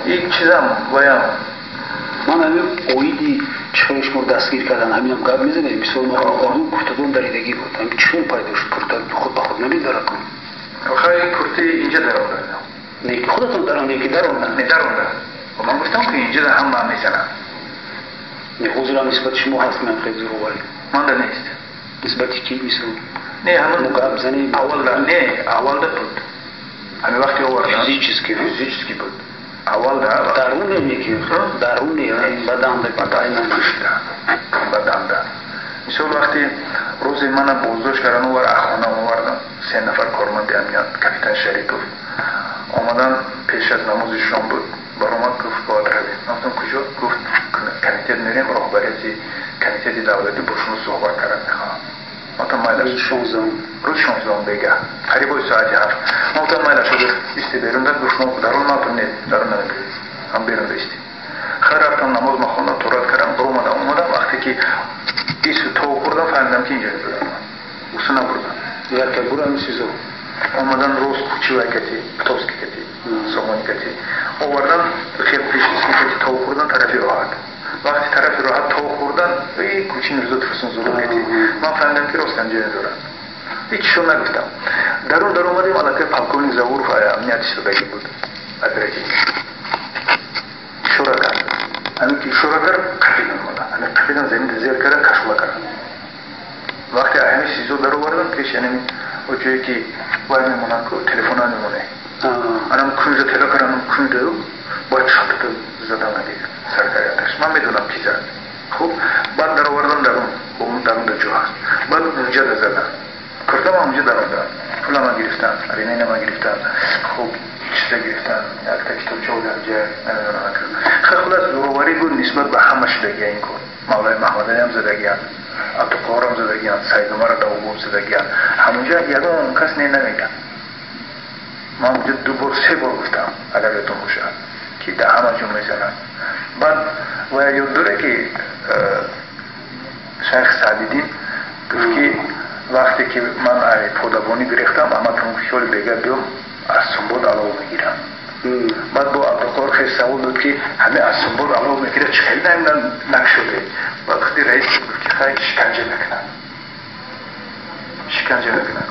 Ин чизам ваям. Ман ҳамин оиди чӣ хел шуморо дастгир кардан, ҳаминам гап мезанем. Мисол, ман куртадон даридагӣ буд, ҳамин чӣ хел пайдо шуд курта? Худ ба худ намедарад. Хай, курти инҷа даромад. Не ки худатон даронде, ки даромдан? Не, даромад. Ман гуфтам, ки инҷа ҳама мезанам. Не, ҳозирам нисбати шумо ҳаст, ман хел зӯроварӣ? Манда нест. Нисбати ки, мисол? Не, ҳамон гап занем. Аввалда не, аввалда буд. Ҳамин вақти овардан. Физически? Физически буд. Аввалда. Даруне неки? Даруне, баданда? Баданда, баданда. Мисол, вақти рӯзе мана боздошт кардан, овар ахона овардам, се нафар корманди амният, капитан Шарипов омадан, пеш аз намози шом буд, баромад, гуфт: «Бояд равем». Ман гуфтам: «Куҷо?» Гуфт: «Комитет мерем, роҳбарияти комитети давлатӣ бо шумо суҳбат кардан мехоҳам». Ман майлаш. 16-ум? Рӯз 16-ум, бега, қарибои соати 7. Ман гуфтам: «Майлаш». Гуфт: «Исти берун». Гуфт: «Шумо дарун?» Ман не, дарун намебиред, ҳам берун исти. Хай, рафтам, намоз махондам, торат кардам, баромадам, омадам. Вақте ки ису то хӯрдам, фаҳмидам, ки инҷа мебурам. Усу набурдам. Якка бурам СИЗО? Омадан, рост кучи вай кати, Птовский кати, Сомони кати овардан, хел пешиски кати то хӯрдан, тарафи роҳат. Вақти тарафи роҳат то хӯрдан, и кучи Мирзо Турсунзода кати, ман фаҳмидам, ки рост анҷа медорам. Ҳеч шо нагуфтам. Дарун даромадем, аллакай полковник Завуров амният истодагӣ буд, оперативник. Ишора кард. Ҳамин ки ишора кард, қапидан омада, ҳамин қапидан, замин зер кардан, кашола кардан. Вақте ҳамин СИЗО даровардан, пеш янами ҷое ки вай мемонанд, ку телефона мемоне, анам кунҷа тела карданам, кунҷаю бояд шатата задан, аги саркарияташ. Ман медонам, ки зад. Хуб, баъд даровардан дарун, дарунда ҷо ҳаст, баъд унҷа задан. Куртама унҷа даромдан, пулама гирифтан, ремень ама гирифтан, хуб, чиза гирифтан, якта китобча ҷа намедонам. Хай, хулас, зӯроварӣ буд нисбат ба ҳама шудагия ин кор. Мавлои Маҳмадалиам задагиян, Абдуқоҳорам задагиян, Саидумара Давобов задагиян. Ҳамунҷа ягон кас не намеган. Ман унҷа ду бор, се бор гуфтам, агар ёдтон бошад, ки дар ҳама ҷо мезананд. Баъд вая ёд доре, ки шайх Саъдиддин гуфт, ки вақте ки ман подабонӣ гирехтам, аматон хиёли бега биём, аз Сумбод алов мегирам. Баъд бо Абдуқоҳор хел савол дод, ки ҳаме аз Сумбод алов мегирад, чӣ хеле накшуде? Баъд худи раис гуфт, ки хай, шиканҷа мекунад, шиканҷа мекунад.